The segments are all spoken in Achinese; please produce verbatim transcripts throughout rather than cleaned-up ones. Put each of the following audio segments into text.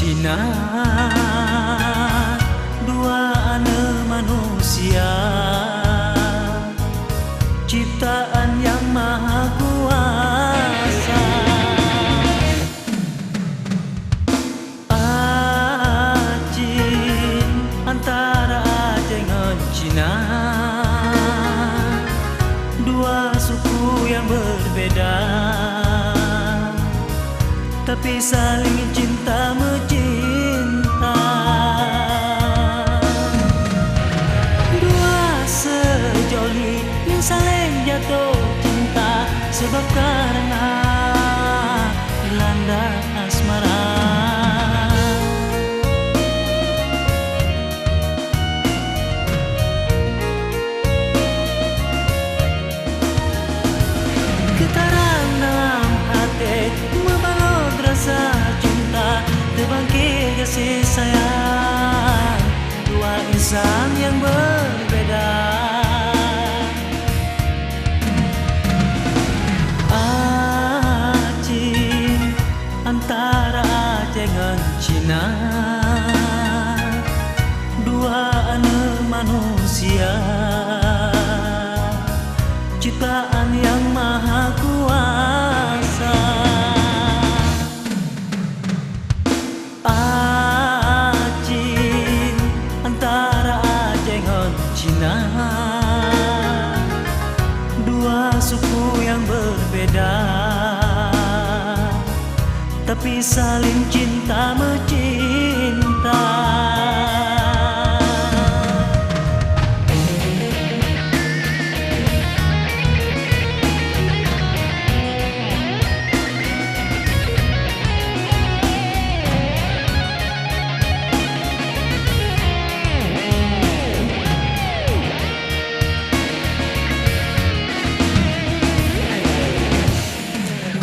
Cina, dua aneuk manusia, ciptaan Yang Maha Kuasa. Aceh, antara Aceh ngon Cina, dua suku yang berbeda, tapi saling cinta mencinta. Dua sejoli yang saling jatuh cinta sebab karena dilanda asmara. Getaran dalam hati membalut rasa cinta terbangkit kasih sayang dua insan yang berbeda. Aceh, antara Aceh ngon Cina, dua aneuk manusia, ciptaan Yang Maha Kuasa. Aceh, antara Aceh ngon Cina, dua suku yang berbeda, tapi saling cinta mencinta.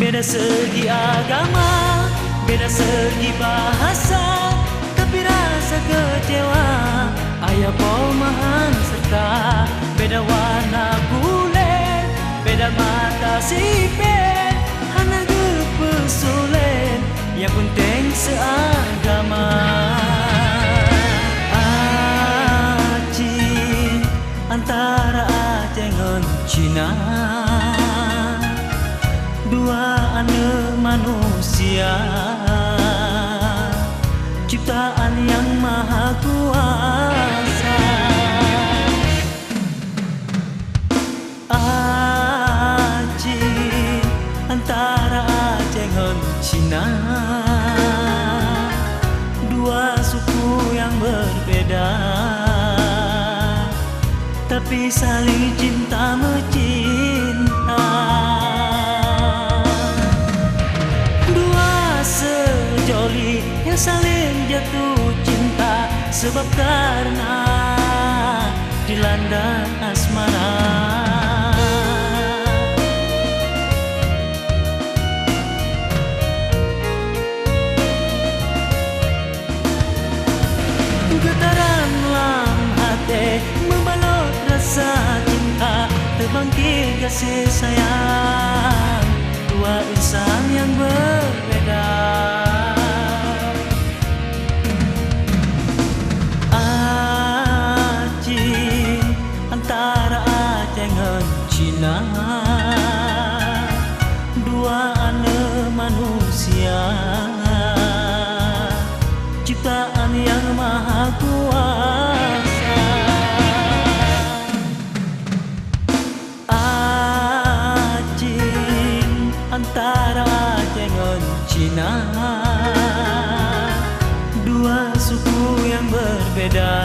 Beda segi agama, beda segi bahasa, tapi rasa kecewa, ayah peumahan serta beda warna kulit, beda mata sipit, hana geupeusulet, nyang penting seagama. Aceh, antara Aceh ngon Cina, dua aneuk manusia, ciptaan Yang Maha Kuasa. Aceh, antara Aceh ngon Cina, dua suku yang berbeda, tapi saling cinta mencinta. Dua sejoli yang saling jatuh cinta sebab karena dilanda asmara. Getaran lam hati membalut rasa cinta, terbangkit kasih sayang dua insan yang berbeda. Aceh, antara Aceh ngon Cina, dua aneuk manusia, ciptaan Yang Maha Kuasa. Aceh, antara Aceh ngon Cina, dua suku yang berbeda,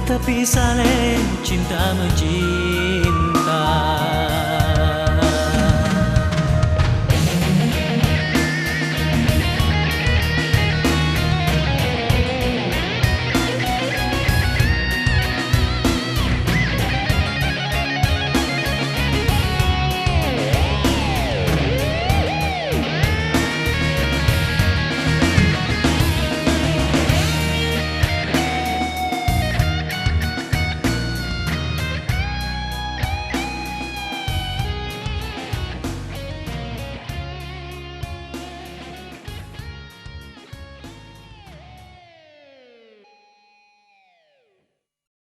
tapi saling cinta mencinta.